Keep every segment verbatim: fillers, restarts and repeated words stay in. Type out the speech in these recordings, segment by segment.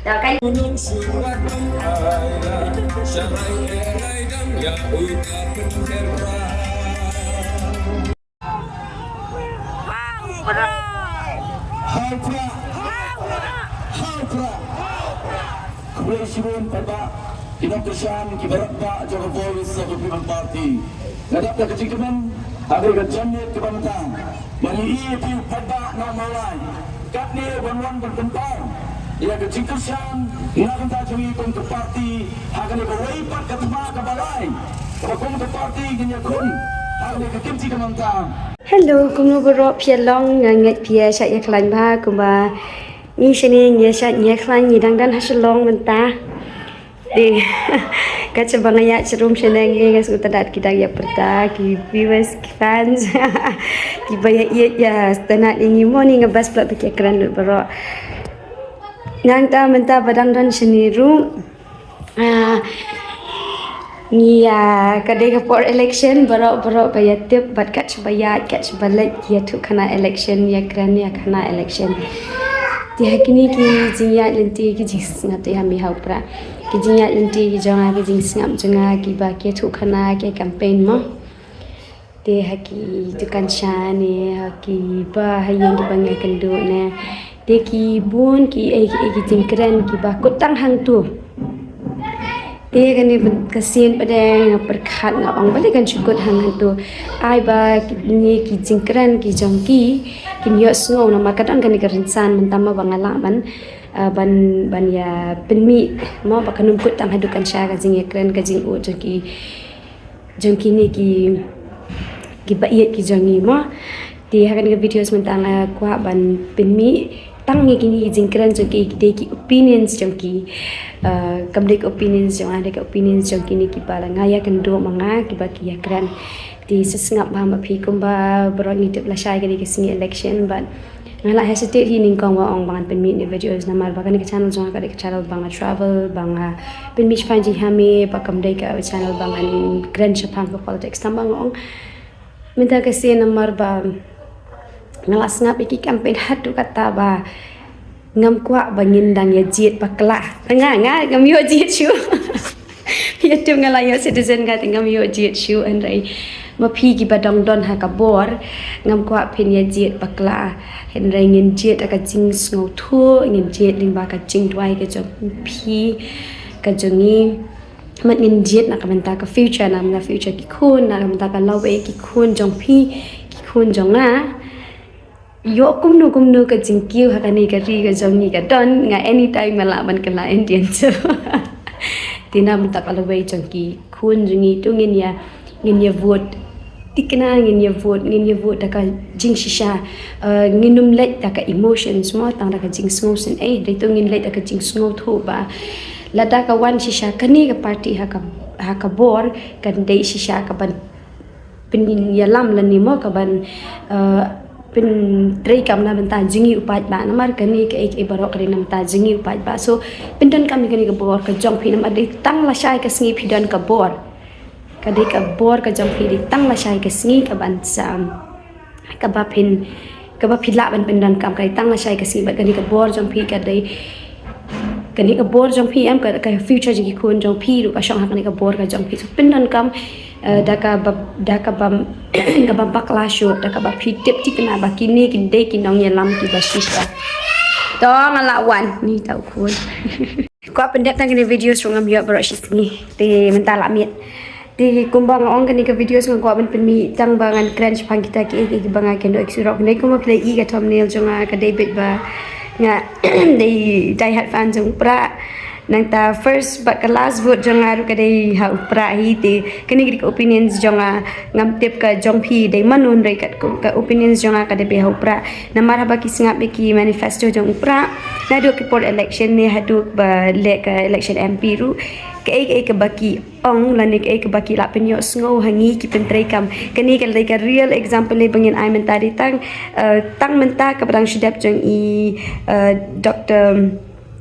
Dah kan? Hau pra. Hau pra. Khublei shibun paidbah ki nongkyrshan ki baroh ba jong ka Voice of the People Party. Nga dap da ka jingkmen ha ka janmiet kaba mynta. Ba ngi ïohi ïa phi paidbah nong Mawlai. Katne ban wan ban pynpaw ïa ka jingkyrshan na ka bynta jong ngi kum ka party ha kane kawei pat ka thma kaba lai kaba kum ka party ngin ïakhun ha kane ka kynti ka mynta. Hello, kumno baroh phi ïa long? Nga ngeit phi ïa shait ïa khlaiñ bha kumba ngi shane ngi ïa shait ngi ïa khlaiñ, ngi dang don ha Shillong mynta. Te ka jaba nga ïa chirum shane ngi, nga sngewthuh ki dang ïa pyrta, ki viewers, ki fans kiba ïa ïeit ïa sngewtynnat ïa ngi mo, ngi nga best plot ba ki ïa kren lut baroh. Nangta mynta ba dang don shane ruh, ah, ngi ïa, ka dei ka por election, baroh baroh ba ïa tip bad kat shaba ïaid kat shaba leit ki ïathuh khana election, ïa kren ïa khana election. Te ha kine ki jingïaid lynti ki jingsngap, te ha mi hau pra, ki jingïaid lynti ki jong nga, ki jingsngap jong nga kiba ki ïathuh khana, ki campaign mo. Te ha ki dukan sha ne, ha kiba ha ïing kiba ngi ïakynduh ne, te ki bun ki ei ki ei ki jingkren kiba kut tang hangto. Te kane ka sien pat de nga pyrkhat nga ong balei kan shu kut hang hangto. Ai ba kine ki jingkren ki jong ki kin ïohsngew, namar ka don kane ka rynsan mynta ma ba nga lah ban, ah, ban, ban ïa pynmih mo, ba kan ym kut tang ha dukan sha ka jingïakren ka jingud jong ki, jong kine ki, kiba ïeit ki jong ngi mo. Te ha kane ka videos mynta nga kwah ban pynmih tang ïa kine ki jingkren jong ki, ki dei ki opinions jong ki. Ah, kam dei ki opinions jong nga, dei ki opinions jong kine kiba la nga ïakynduh ma nga, kiba ki ïakren. Te sa sngap bha ma phi kumba baroh ngi tip lashai ka dei ka sngi election, but nga la hesitate hi nyngkong ba ong ba ngan pynmih ne videos namar ba kane ka channel jong nga ka dei ka channel ba nga travel, ba nga pynmih shaphang jingïaid, ba kam dei ka channel ba ngan kren shaphang ka politics. Tang ba nga ong mynta ka sien namar ba nga la sngap ïa ki campaign haduh katta ba ngam kwah ba ngin dang ïa jied bakla. Nga, nga ngam ïoh jied shuh. Phi ïa tip nga la ïoh citizen ka te ngam ïoh jied shuh, hynrei ma phi kiba dang don ha ka bor, ngam kwah phin ïa jied bakla. Hynrei ngin jied da ka jingsngewthuh, ngin jied lyngba ka jingduwai ka jong phi, ka jong ngi. Mat ngin jied na ka bynta ka future, na ka bynta future ki khun, na ka bynta ka lawei ki khun jong phi, ki khun jong nga. Ïoh kumno kumno ka jingkiew ha kane ka ri ka jong ngi ka don, nga anytime nga lah ban kylla Indian so. Te na bynta ka lawei jong ki khun jong ngi to ngin ïa, ngin ïa vote thikna, ngin ïa vote, ngin ïa vote da ka jingshisha. Eh, ngin ym leit da ka emotions mo, tang da ka jingsngewsynei. Dei to ngin leit da ka jingsngewthuh ba lada ka wan shisha kane ka party ha ka, ha ka bor, kan dei shisha kaban pynïalam lane mo kaban, eh, pyntreikam na bynta jong ngi u paidbah, namar kane kaei kaei baroh ka dei na bynta jong ngi u paidbah. So pyndonkam ïa kane ka bor ka jong phi, namar dei tang lashai ka sngi phi don ka bor. Ka dei ka bor ka jong phi, dei tang lashai ka sngi kaban sa, kaba phin, kaba phi lah ban pyndonkam, ka dei tang lashai ka sngi, bad kane ka bor jong phi ka dei, kane ka bor jong phi em, ka, ka future jong ki khun jong phi ruh ka shong ha kane ka bor ka jong phi. So pyndonkam, eh, da kaba, da kaba, kaba bakla shuh, da kaba phi tip thikna ba kine ki dei ki nongïalam kiba shisha. To nga la wan, ni tau khun. Kwah pyndep tang kine videos ruh ngam ïoh baroh shi sngi. Te mynta la miet. Te kumba nga ong kane ka videos nga kwah ban pynmih tang ba ngan kren shaphang kita kiei kiei kiba nga kynduh, ki surok. Dei kumba phi la i ka thumbnail jong nga, ka dei beit ba nga dei diehard fan jong u Prah. Nangta first bad ka last vote jong nga ruh ka dei ha u Prah hi. Te kane ka dei ka opinions jong nga, ngam tip ka jong phi dei mano, hynrei ka, ka opinions jong nga ka dei beit ha u Prah. Namar haba ki sngap ïa ki manifesto jong u Prah, naduh ki por election ne haduh ba leh ka election M P ruh, kaei kaei kaba ki ong lane kaei kaba ki lah pynïohsngew ha ngi ki pyntreikam. Kane ka dei ka real example ne ba ngin ai mynta, dei tang, eh, tang mynta kaba dang shu dep jong i, eh, Doctor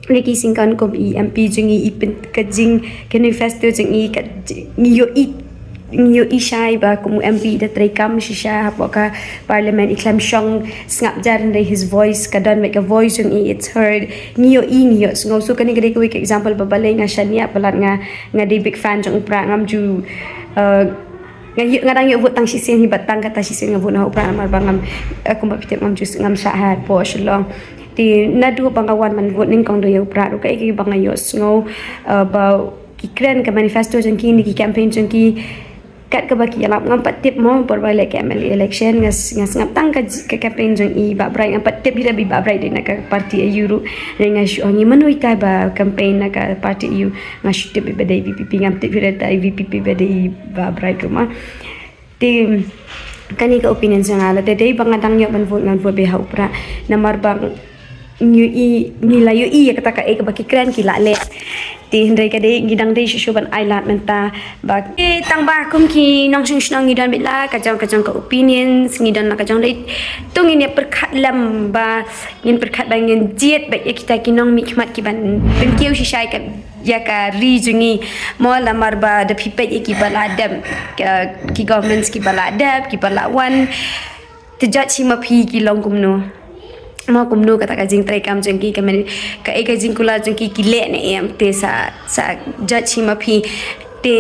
Ricky Syngkon kum i M P jong ngi, i pyn-, ka jing, ka manifesto jong ngi, ka jing, ngi ïohi Ngi ïohi shai ba kum u M P da trei kam shisha hapoh ka parliament, i khlem shong sngap jar, hynrei his voice ka don, bad ka voice jong i, it's heard. Ngi ïohi, ngi ïohsngew. So kane ka dei kawei ka example ba balei nga shaniah palat, nga, nga dei big fan jong u Prah, ngam ju, uh, nga ïoh, nga dang ïoh vote tang shisien hi, bad tang kata shisien nga vote na u Prah namar ba ngam, uh, kumba phi tip ngam ju, ngam shah hapoh Shillong. Te naduh ba nga wan ban vote nyngkong da ïa u Prah ruh, kaei kaei ba nga ïohsngew, uh, ba ki kren, ka manifesto jong ki ne ki campaign jong ki, kat kaba ki ïalap, ngam pat tip mo, por ba leh ka M L A election, nga s-, nga sngap tang ka j-, ka campaign jong i Bah Bright, ngam pat tip hi da ba i Bah Bright dei na ka party aïu ruh. Hynrei nga shu ong, i mano ita ba campaign na ka party aïu, nga shu tip ba dei V P P, ngam tip hi da ita i V P P ba dei i Bah Bright ruh mo. Te kane ka opinion jong nga, lada dei ba nga dang ïoh ban vote, ngan vote beit ha u Prah. Namar ba ngi ïohi, ngi la ïohi ïa kata kaei kaba ki kren ki la leh. Te hynrei ka dei, ngi dang dei shuh shuh ban ai lad mynta ba, eh, tang ba kum ki nongshong shnong ngi don beit la ka jong ka jong ka opinions, ngi don la ka jong dei. To ngin ïa pyrkhat lem ba, ngin pyrkhat ba ngin jied beit ïa kita ki nongmihkhmat ki ban pynkiew shisha ïa ka, ïa ka ri jong ngi. Mo, namar ba da phi peit ïa kiba la dep, ka, ki governments kiba la dep, kiba la wan, te judge hi ma phi ki long kumno. Mo, kumno kata ka jingtrei kam jong ki, ka men, kaei ka jingkular jong ki, ki leh ne em, te sa, sa judge hi ma phi. Te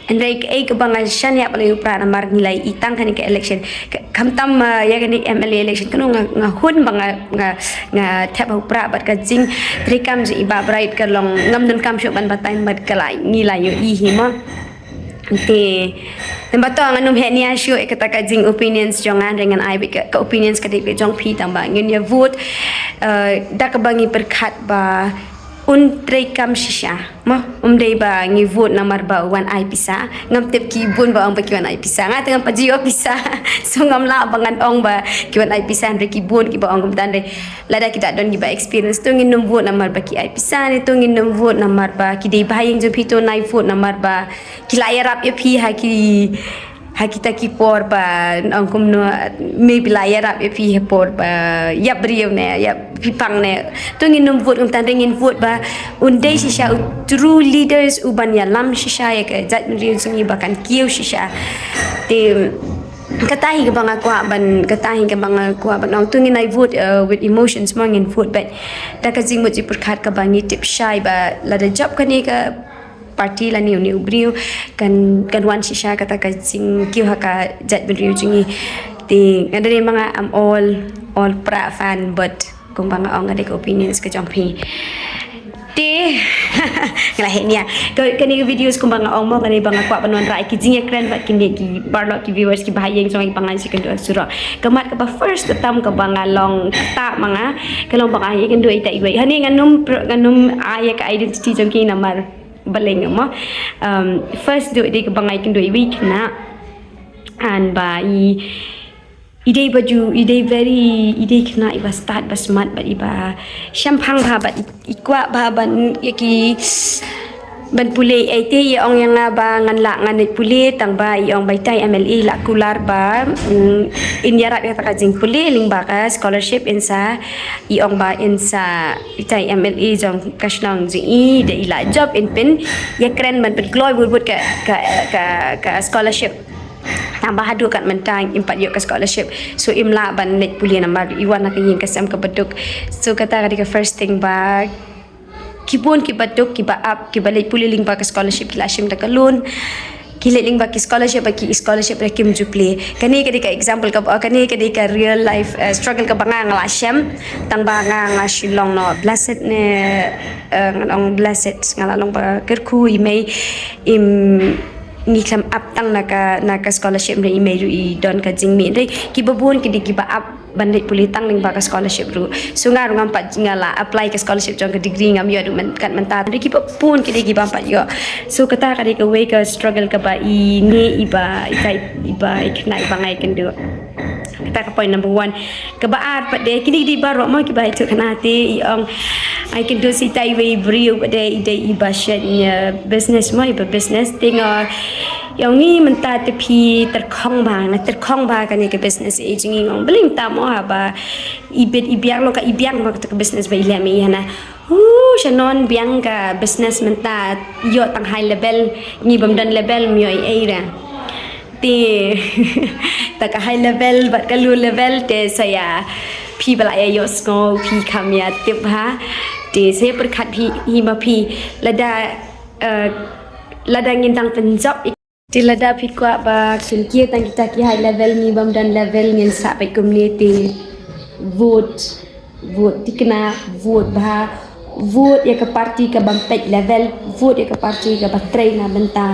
hynrei kaei kaba nga shaniah palat ïa u Prah namar ngi la ïohi tang kane ka election. Ka, khamtam, uh, ïa kane M L A election, kano nga, nga hun ba nga, nga, nga thep ha u Prah, bad ka jingtrei kam jong i Bah Bright ka long ngam donkam shuh ban batai, bad ka la, ngi la ïohi hi mo. Te, namar to ngan ym heh nia shuh ïa kata ka jing opinions jong nga, hynrei ngan ai beit ka, ka opinions ka dei ka jong phi, tang ba ngin ïa vote, uh, da kaba ngi pyrkhat ba un trei kam shisha. Mo, um dei ba ngi vote namar ba u wan ai pisa. Ngam tip ki bun ba ong ba ki wan ai pisa. Nga te ngam pat ju ïoh pisa. So ngam lah ba ngan ong ba ki wan ai pisa, hynrei ki bun kiba ong kumta, hynrei lada ki da don kiba experience, to ngin ym vote namar ba ki ai pisa ne, to ngin ym vote namar ba ki dei ba ha ïing jong phi, to nai vote namar ba ki la ïarap ïa phi ha ki, ha kita ki por ba, ong kumno, maybe la ïarap ïa phi ha por ba ïap briew ne, ïap pipang ne. To ngin ym vote kumta, hynrei ngin vote ba un dei shisha u true leaders, u ban ïalam shisha ïa ka jaitbynriew jong ngi ba kan kiew shisha. Te kata hi kaba nga kwah ban, kata hi kaba nga kwah ban ong. To ngin ai vote, uh, with emotions mo, ngin vote beit da ka jingmut jingpyrkhat kaba ngi tip shai ba lada jop kane ka party lane une u briew, kan, kan wan shisha kata ka jingkiew ha ka jaitbynriew jong ngi. Te nga dei ma nga, I'm all, all Prah fan, but kumba nga ong, ka dei ka opinions ka jong phi. Te nga la heh nia. Ka, kane ka videos kumba nga ong mo, kane ba nga kwah ban wanrah ïa ki jingïakren bad kine ki paralok ki viewers kiba ha ïing jong ngi ba nga ïakynduh surok. Ka mat kaba first tam kaba nga long ktah ma nga, ka long ba nga ïakynduh ïa ita iwei. Hangne ngan ym pr-, ngan ym ai ïa ka identity jong ki namar balei nga mo. Um, first duh dei kaba nga ïakynduh iwei i khynnah. Hynrei ba i, i dei ba ju, i dei very, i dei khynnah iba stad, ba smart, bad iba shemphang bha, bad i, i kwah bha ban ïa ki, ban pule. Ei te i ong ïa nga ba ngan lah ngan leit pule, tang ba i ong ba ita i M L A i la kular ba, mm, in ïarap ïa kata ka jingpule lyngba ka scholarship, in sa, i ong ba in sa, ita i M L A jong ka shnong jong i, da i la jop in pynïakren ban pynkloi bun bun ka, ka, ka, ka scholarship. Tang ba haduh kat mynta im pat ïoh ka scholarship. So im lah ban leit pule namar i wan na ka ïing ka sem kaba duk. So kata ka dei ka first thing ba ki bun kiba duk, kiba ap, kiba leit pule lyngba ka scholarship, ki la shim da ka loan. Ki leit lyngba ki scholarship, ba ki scholarship ruh kim ju plie. Kane ka dei ka example kaba, kane ka dei ka real life, eh, struggle kaba nga nga la shem. Tang ba nga nga shu long noh blessed ne, eh, ngan ong blessed, nga la long ba kyrkhu, i mei im, ngi khlem ap tang na ka, na ka scholarship, hynrei i mei ruh i don ka jingmih. Hynrei kiba bun ki dei kiba ap ban leit pule tang lyngba ka scholarship ruh. So nga ruh ngam pat, nga la apply ka scholarship jong ka degree, ngam ïoh ruh myn-, kat mynta. Hynrei kiba bun ki dei kibym pat ïoh. So kata ka dei kawei ka struggle kaba i ne iba, ita iba i khynnah iba nga ïakynduh. Kata ka point number one. Kaba ar pat de, kine ki dei baroh mo kiba ïathuh kane te, i ong, ai kynduh sa ita iwei i briew pat de, i dei iba shet ïa business mo, iba business. Te nga ong, i mynta te phi tyrkhong bha, nga tyrkhong bha kane ka business, eh, jong ngi. Nga ong balei mynta mo, haba i bit i biang, long ka i biang mo kata ka business ba i leh ma i hana. Hu, sha non biang ka business mynta, ïoh tang high level, ngi bym don level, ym ïoh ei ei re. Te ta ka high level bad ka low level te sa ïa phi ba la ïa ïohsngew phi kham ïa tip ha. Te sa ïa pyrkhat phi hi ma phi lada, eh, lada ngin dang pynjop. Te lada phi kwah ba kin kiew tang kita ki high level, ngi bym don level, ngin sa peit kumne te vote, vote thikna, vote bha, vote ïa ka party ka bym peit level, vote ïa ka party ka ba trei na bynta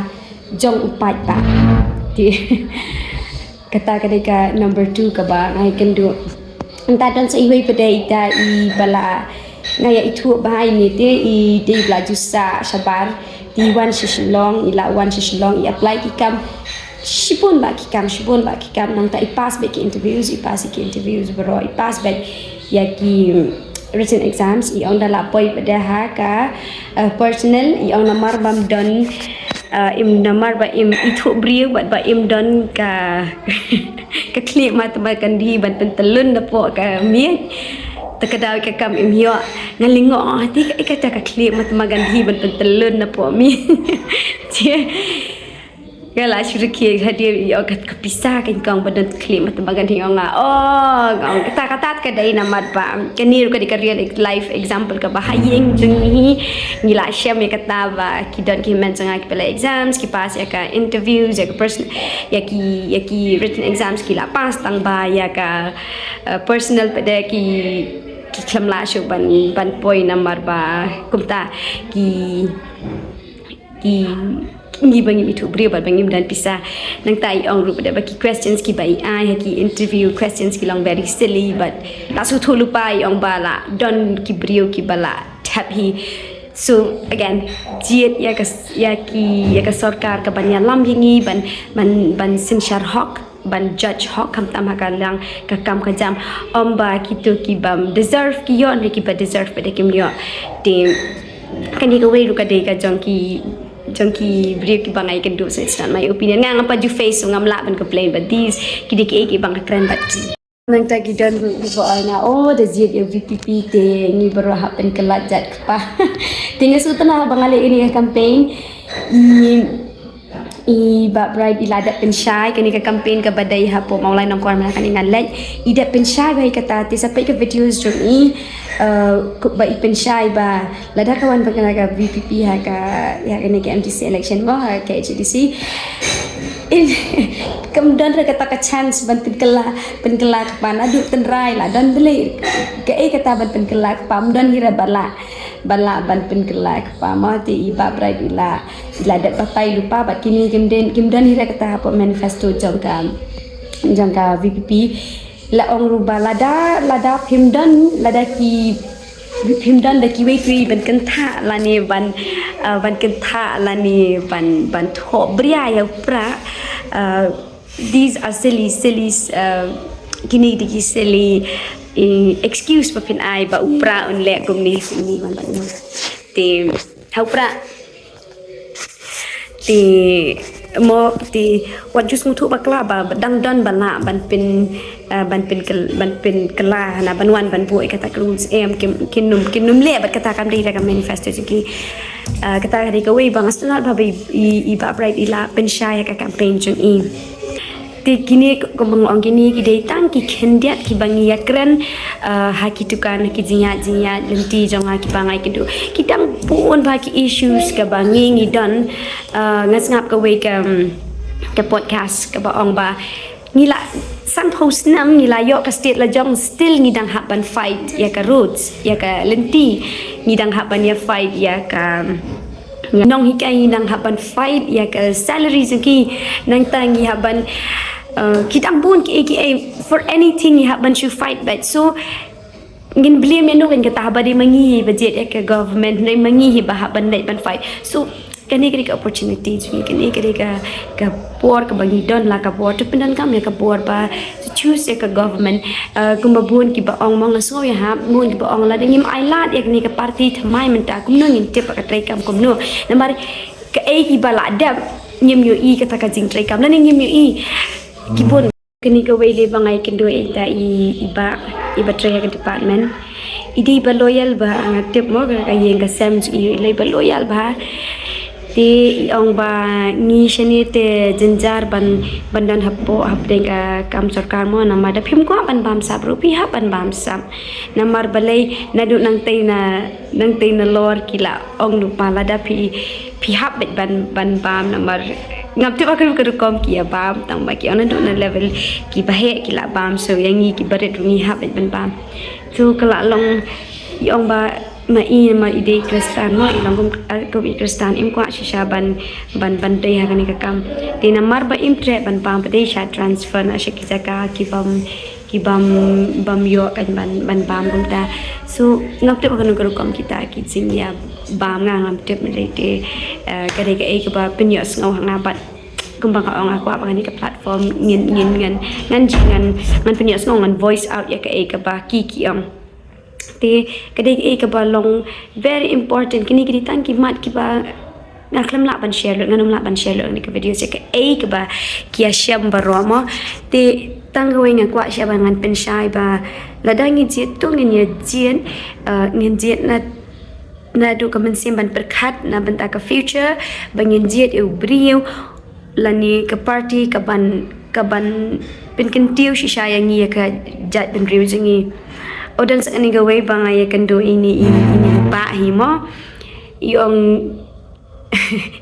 jong u paidbah. Te kata ka dei ka number two ka ba nga ïakynduh. Nangta don sa iwei pat de ita i ba la nga ïa ithuh bha ine te i dei ba la ju sah shabar. Te i wan sha Shillong, i la wan sha Shillong, i apply ki kam shibun bha ki kam, shibun bha ki kam. Nangta i pass beit ki interviews, i pass ki interviews baroh, i pass beit ïa ki written exams. I ong da la poi pat de ha ka, eh, personal, i ong namar bym don, eh, im namar ba im ithuh briew bad ba im don ka ka khlieh Mahatma Gandhi ban pyntyllun napoh ka miej. Te ka daw ka kam im ïoh. Nga lyngngoh, te ka, ka, ka khlieh Mahatma Gandhi ban pyntyllun napoh miej. Te nga la shu rkhie hadien ïoh ka, ka pisa ka nyngkong ba don khlieh Mahatma Gandhi, ong nga. Oh, ong kata, kata ka dei namar ba kane ruh ka dei ka real life example ka ba ha ïing jong ngi, ngi la shem ïa kata ba ki don ki hynmen jong nga ki pynleh exams, ki pass ïa ka interviews, ïa ka person, ïa ki, ïa ki written exams ki la pass, tang ba ïa ka, eh, personal pat de ki, ki khlem lah shuh ban, ban poi namar ba kumta ki, ki, ngi ba ngim ithuh briew bad ba ngim don pisa. Nangta i ong ruh pat de ba ki questions ki ba i ai ha ki interview questions ki long very silly, bad la shu thuh lypa, i ong ba la don ki briew ki ba la thep hi. So again, jied ïa ka, ïa ki, ïa ka sorkar ka ban ïalam ïa ngi ban, ban, ban synshar hok, ban judge hok, khamtam ha ka liang ka kam ka jam. Ym ba kito ki bym deserve ki ïoh, ne ki ba deserve pat de kim ïoh. Te kane kawei ruh ka dei ka jong ki, jong ki briew ki ba nga ïakynduh, so it's not my opinion. Nga ngam pat ju face, so ngam lah ban complain, but these ki dei kiei ki ba nga kren bad ki. Nangta ki don ruh ki ba ong nga, oh, da jied ïa VPP te ngi baroh hap pynkylla jait kpa. Te nga sngewtynnat ba nga leh ïa kane ka campaign, i, i Bah Bright i la dep pynshai, kane ka campaign ka ba dei hapoh Mawlai Nongkwar mynta kane nga leit, i dep pynshai bha ïa kata, te sa peit ka videos jong i, eh, ba i pynshai ba lada ka wan pynkylla ka VPP ha ka, ïa kane ka MDC election mo, ha ka KHADC. Im, kam don ruh kata ka chance ban pynkylla, pynkylla kpa, naduh tynrai la don dei kaei kata ban pynkylla kpa, ym don hi ruh ba lah, ba lah ban pynkylla kpa mo. Te i Bah Bright i la, i la dep batai lypa bad kine kim don, kim don hi ruh kata hapoh manifesto jong ka, jong ka VPP. La ong ruh ba lada, lada phim don, lada ki phim don da kiwei kiwei ban kynthah lane ban, uh, ban kynthah lane ban, ban thoh bria ïa u Prah, uh, these are silly, silly, uh, kine dei ki silly, eh, excuse ba phin ai ba u Prah un leh kumne kumne ban ban. Te ha u Prah te mo, te wat ju sngewthuh bakla ba dang don ba lah ban pyn, eh, ban pyn kyl-, ban pynkylla na ban wan ban buh ïa kata ka rules, em, kin, kin nym, kin nym leh bad kata kam dei da ka manifesto jong ki. Eh, kata ka dei kawei ba nga sngewtynnat ba i, i, i Bah Bright i la pynshai ïa ka campaign jong i. Te kine kumba nga ong kine ki dei tang ki khyndiat ki ba ngi ïakren, eh, ha ki dukan, ha ki jingïaid, jingïaid lynti jong nga ki ba nga ïakynduh. Ki dang bun bha ki issues ka ba ngi ngi don, eh, nga sngap kawei ka, mm, ka podcast ka ba ong ba ngi la sanphew snem ngi la ïoh ka state la jong, still ngi dang hap ban fight ïa ka roads, ïa ka lynti, ngi dang hap ban ïa fight ïa ka, mm, nonghikai, ngi dang hap ban fight ïa ka salary jong ki, nangta ngi hap ban, uh, ki dang bun kiei kiei, for anything ngi hap ban shu fight back. So ngin blame ïa no, kan kata haba dei ma ngi hi ba jied ïa ka government, dei ma ngi hi ba hap ban leit ban fight. So kane ka dei ka opportunity jong ngi, kane ka dei ka, ka por ka ba ngi don la ka bor, to pyndonkam ïa ka bor ba to choose ïa ka government. Uh, kumba bun ki ba ong, ma nga sngew ïa ha bun ki ba ong lada ngim ai lad ïa kane ka party thymmai mynta kumno ngin tip ba ka treikam kumno. Namar kaei ki ba la dep ngim ïohi kata ka jingtreikam lane ngim ïohi. Ki bun. Kane kawei lei ba nga ïakynduh ïa ita i, i Bah, i ba trei ha ka department. I dei ba loyal bha, nga tip mo ka, ka ïing ka sem jong i, i lei ba loyal bha. Te i ong ba ngi shane te jynjar ban, ban don hapoh hapdeng ka kam sorkar mo, namar da phim kwah ban bam sap ruh, phi hap ban bam sap. Namar balei naduh nangtei na, nangtei na lor ki la ong lypa lada phi, phi hap beit ban, ban bam, namar ngam tip ha kano ka rukom ki ïa bam, tang ba ki ong naduh na level kiba heh ki la bam, so ïa ngi kiba rit ruh ngi hap beit ban bam. So ka la long, i ong ba ma i, ma i dei Khristan mo, i long kum, kum i Khristan, im kwah shisha ban, ban, ban dei ha kane ka kam. Te namar ba im treh ban bam, ba dei sha transfer na sha ki jaka ki bym, ki bym, bym ïoh kan ban, ban bam kumta. So ngam tip ha kano ka rukom kita ki jingïa bam, nga ngam tip, ma dei te, eh, ka dei kaei kaba pynïohsngew ha nga bad kumba nga ong, nga kwah ba kane ka platform ngin, ngin, ngan, ngan, ngan pynïohsngew, ngan voice out ïa kaei kaba ki, ki ong. Te ka dei kaei kaba long very important. Kine ki dei tang ki mat kiba nga khlem lah ban share lut, ngan ym lah ban share lut ha kane ka video, sha kaei kaba ki ïa shem baroh mo. Te tang kawei nga kwah shisha ba ngan pynshai ba lada ngi jied to ngin ïa jied, eh, ngin jied na, naduh ka mynsiem ban pyrkhat na bynta ka future, ba ngin jied ïa u briew lane ka party kaban, kaban pynkyntiew shisha ïa ngi, ïa ka jaitbynriew jong ngi. U don sa kane kawei ba nga ïakynduh ïa ine i, ine i bah hi mo. I ong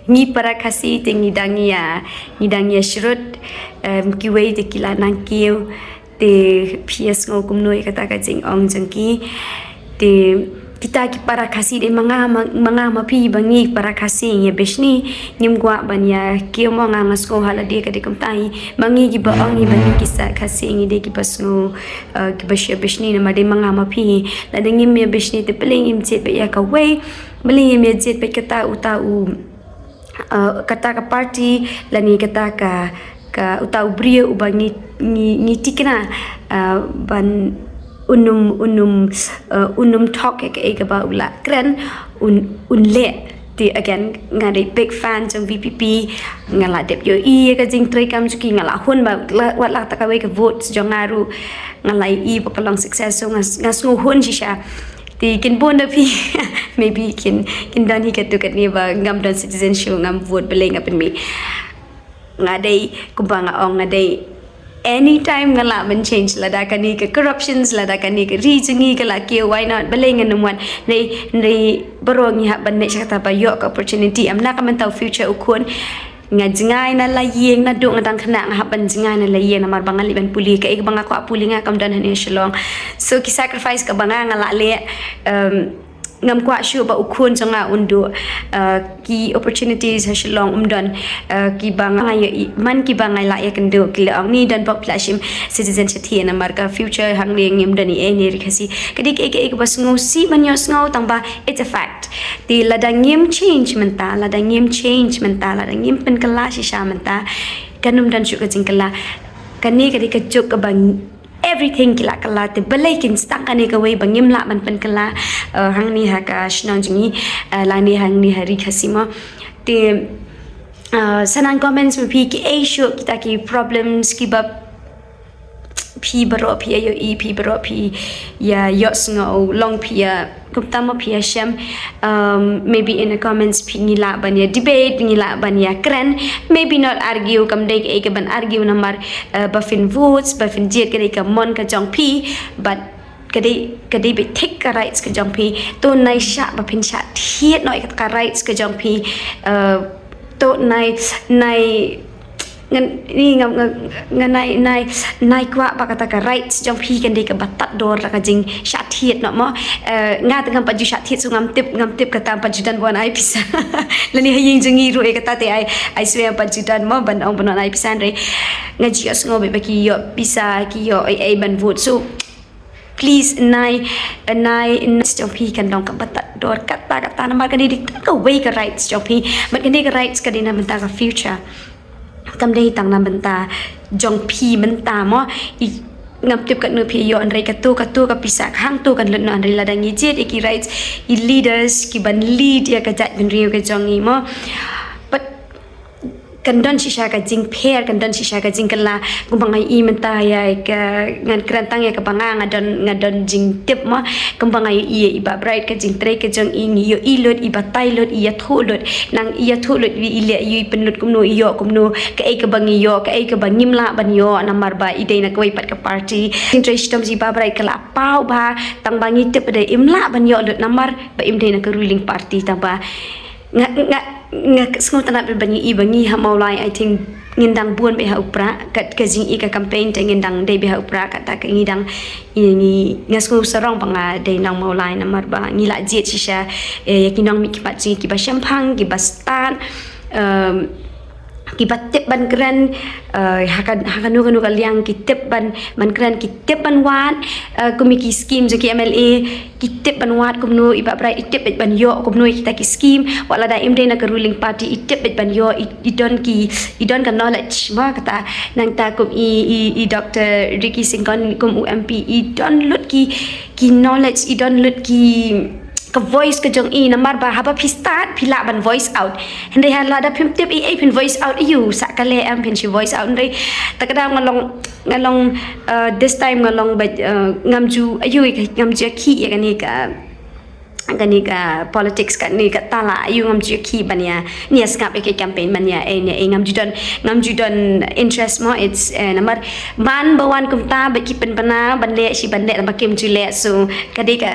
ngi para Khasi te ngi dang ïa, ngi dang ïa shrut, em, kiwei te ki la nang kiew. Te phi ïa sngew kumno ïa kata ka jingong jong ki? Te kita ki para Khasi, dei ma nga, ma, ma nga ma phi, ba ngi para Khasi ngi ïa bishni, ngim kwah ban ïa kiew mo. Nga, nga sngew ha lade ka dei kumta hi, ma ngi kiba ong hi ba ngi ki sah Khasi ngi dei kiba sngew, eh, kiba shu ïa bishni, namar dei ma nga ma phi. Lada ngim ïa bishni te balei ngim jied beit ïa kawei, balei ngim ïa jied beit kata uta u uh, kata ka party lane kata ka, ka uta u briew uba ngi, ngi, ngi thikna, uh, ban un ym, un ym, uh, un ym thok ïa kaei kaba u la kren, un, un leh. Te again, nga dei big fan jong VPP, nga la dep ïohi ïa ka jingtrei kam jong ki, nga la hun ba la, wat la ta kawei ka vote jong nga ruh, nga la ïohi ba ka long success, so nga, nga sngew hun shisha. Te kin bun da phi, maybe kin, kin don hi katto katne ba ngam don citizen shuh, ngam vote, balei nga pynmih. Nga dei, kumba nga ong, nga dei anytime nga lah ban change, lada kane ka corruptions, lada kane ka ri jong ngi ka la kiew, why not? Balei ngan ym wan? Dei, dei baroh ngi hap ban leh sha kata ba ïoh ka opportunity, em, na ka mynta u future u khun. Nga jngai na la ïing, naduh nga dang khynnah nga hap ban jngai na la ïing, namar ba nga leit ban pule, kaei kaba nga kwah pule nga kam don hangne Shillong. So ki sacrifice kaba nga, nga la leh, um, ngam kwah shuh ba u khun jong nga un duh, uh, ki opportunities ha Shillong um don, uh, kiba nga ïohi, man kiba nga la ïakynduh ki la ong ni don bok phi la shim citizen shathie, namar ka future hangne ngim don ei ei ne ri Khasi. Ka dei kaei kaei kaba sngewsih ban ïohsngew, tang ba it's a fact. Te lada ngim change mynta, lada ngim change mynta, lada ngim pynkylla shisha mynta, kan ym don shuh ka jingkylla. Kane ka dei ka juk kaba ng-, everything ki la kylla, te balei kin sdang kane kawei ba ngim lah ban pynkylla, eh, hangne ha ka shnong jong ngi, eh, lane hangne ha ri Khasi mo. Te, eh, sa nang comments ma phi kiei shuh kita ki problems kiba phi baroh phi ïa ïohi, phi baroh phi ïa ïohsngew, long phi ïa, kumta mo phi ïa shem. Um, maybe in the comments phi, ngi lah ban ïa debate, ngi lah ban ïa kren, maybe not argue, kam dei kaei kaban argue namar, uh, ba phin vote, ba phin jied ka dei ka mon ka jong phi, but ka dei, ka dei beit thik ka rights ka jong phi. To nai shah ba phin shah thied noh ïa ka rights ka jong phi. Uh, to nai, nai ngan, ni ngam, nga, nga nai, nai, nai kwah ba kata ka rights jong phi kan dei kaba tad dor da ka jingshah thied noh mo. Eh, nga te ngam pat ju shah thied, so ngam tip, ngam tip kata ngam pat ju don ban ai pisa. Lane ha ïing jong ngi ruh ïa kata te ai, ai swear ngam pat ju don mo ban ong ban ai pisa, hynrei nga ju ïohsngew beit ba ki ïoh pisa, ki ïoh ei ei ban vote. So please, nai, nai, nai jong phi kan long kaba tad dor katta katta, namar kane dei tang kawei ka rights jong phi, bad kane ka rights ka dei na bynta ka future. Kam dei tang na bynta jong phi mynta mo. I, ngam tip katno phi ïoh, hynrei kato, kato ka pisa ka hangto kan lut noh, hynrei lada ngi jied ïa ki rights, i leaders kiban lead ïa ka jaitbynriew ka jong ngi mo. But kan don shisha ka jingpher, kan don shisha ka jingkylla. Kumba nga ïohi mynta ïa ka, ngan kren tang ïa kaba nga, nga don, nga don jingtip mo. Kumba nga ïohi ïa i Bah Bright, ka jingtrei ka jong i, ngi ïohi lut, i batai lut, i ïathuh lut. Nang i ïathuh lut, i leh, i pynlut kumno, i ïoh kumno, kaei kaba ngi ïoh, kaei kaba ngim lah ban ïoh, namar ba i dei na kawei pat ka party. Jingtrei shitom jong i Bah Bright ka la paw bha, tang ba ngi tip ba dei im lah ban ïoh lut namar ba im dei na ka ruling party, tang ba nga, nga, nga sngewtynnat ba ngi, i ba ngi ha Mawlai, I think ngin dang bun beit ha u Prah, kat ka jing i ka campaign te ngin dang dei beit ha u Prah, kata ka ngi dang, i ngi, nga sngew sarong ba nga dei nang Mawlai namar ba ngi la jied shisha, eh, ïa ki nongmihkhmat jong ngi kiba shemphang, kiba stad, em, kiba tip ban kren, eh, ha ka, ha kano kano ka liang ki tip ban, ban kren, ki tip ban wad, eh, kum ïa ki scheme jong ki M L A, ki tip ban wad kumno, i Bah Bright i tip beit ban ïoh kumno ïa kita ki scheme, wat lada im dei na ka ruling party i tip beit ban ïoh, i, i don ki, i don ka knowledge, mo, kata nangta kum i, i, i Doctor Ricky Syngkon kum u M P i don lut ki, ki knowledge, i don lut ki, ka voice ka jong i, namar ba haba phi stad phi lah ban voice out. Hynrei ha lada phim tip ei ei phin voice out, aiu, sah ka leh em phin shu voice out. Hynrei ta ka daw nga long, nga long, uh, this time nga long ba, uh, ngam ju, aiu, ngam ju ïakhih ïa kane ka, kane ka politics, kane ka tala, aiu, ngam ju ïakhih ban ïa, ïa sngap ïa ka campaign ban ïa, eh, ne, eh, ngam ju don, ngam ju don interest mo, it's, eh, namar man ba wan kumta ba ki pynbna ban leh shi ban leh, ba kim ju leh, so ka dei ka,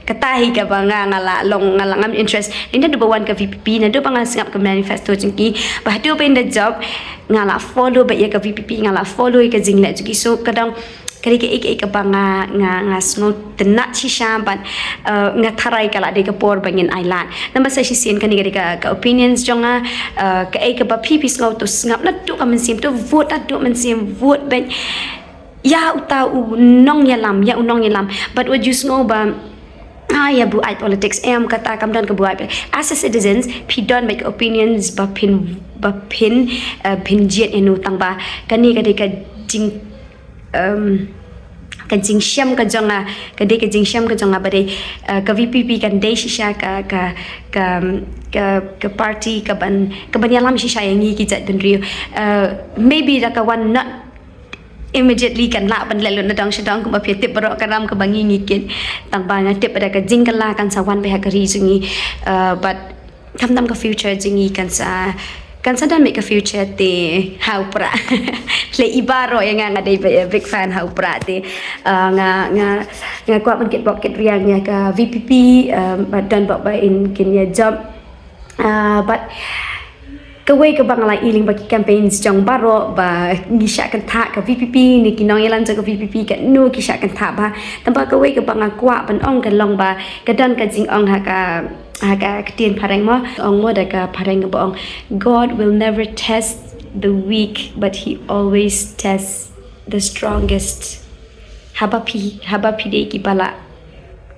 kata hi kaba nga, nga la long, nga la ngam interest. Ynda ba wan ka V P P, naduh ba nga sngap ka manifesto jong ki, ba haduh ba ynda jop, nga la follow beit ïa ka V P P, nga la follow ïa ka jingleh jong ki. So ka dang, ka dei kaei kaei kaba nga, nga, nga sngewtynnat shisha bad, eh, nga tharai ka la dei ka por ba ngin ailad. Namar sa shisien kane ka dei ka, ka opinions jong nga, eh, kaei kaba phi phi sngew to sngap naduh ka mynsiem, to vote naduh mynsiem, vote beit ïa uta u nongïalam, ïa u nongïalam. Bad wat ju sngew ba, ah, ïa buaid politics em, kata kam don ka buaid. As a citizens phi don beit ka opinions ba phin, ba phin, eh, phin jied ïano, tang ba kane ka dei ka jing, em, ka jingshem ka jong nga, ka dei ka jingshem ka jong nga ba dei, eh, ka V P P kan dei shisha ka, ka, ka, ka, ka party kaban, kaban ïalam shisha ïa ngi ki jaitbynriew. Eh, maybe da ka wan not immediately kan lah ban leh lut na dong sha dong, kumba phi tip baroh ka ram kaba ngi ngi kit. Tang ba nga tip ba da ka jingkylla kan sa wan beit ha ka ri jong ngi. Uh, but khamtam ka future jong ngi kan sa, kan sa don beit ka future te ha u Prah. Lei i baroh ïa nga, nga dei big fan ha u Prah te. Uh, nga, nga, nga kwah ban kit bok kit riang ïa ka V P P, um, bad don bok ba in kin ïa jop. Uh, but kawei kaba nga la i lyngba ki campaigns jong baroh ba ngi shah kynthah, ka V P P ne ki nongïalam jong ka V P P katno ki shah kynthah bha. Tang ba kawei kaba nga kwah ban ong ka long ba ka don ka jingong ha ka, ha ka ktien phareng mo, ong mo da ka phareng ba ong, "God will never test the weak, but he always tests the strongest." Haba phi, haba phi dei kiba la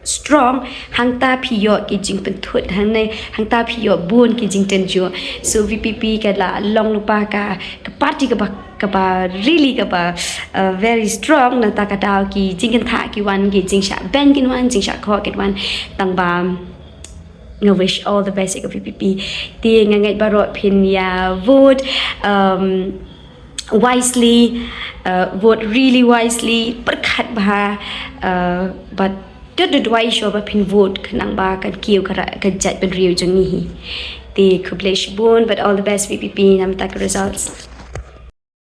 strong, hangta phi ïoh ki jingpynthut, hangne hangta phi ïoh bun ki jingtynjuh. So V P P ka la long lypa ka, ka party kaba, kaba really kaba, uh, very strong. Nangta ka daw ki jingkynthah ki wan, ki jingshah beiñ kin wan, jingshah khoh kin wan. Tang ba nga wish all the best ïa ka V P P. Te nga ngeit baroh phin ïa vote, um, wisely, uh, vote really wisely, pyrkhat bha, uh, bad to duwai shuwa ba phin vote, khnang ba kan kiew ka ra-, ka jaitbynriew jong ngi hi. Te khublei shibun, but all the best V P P namar ka results.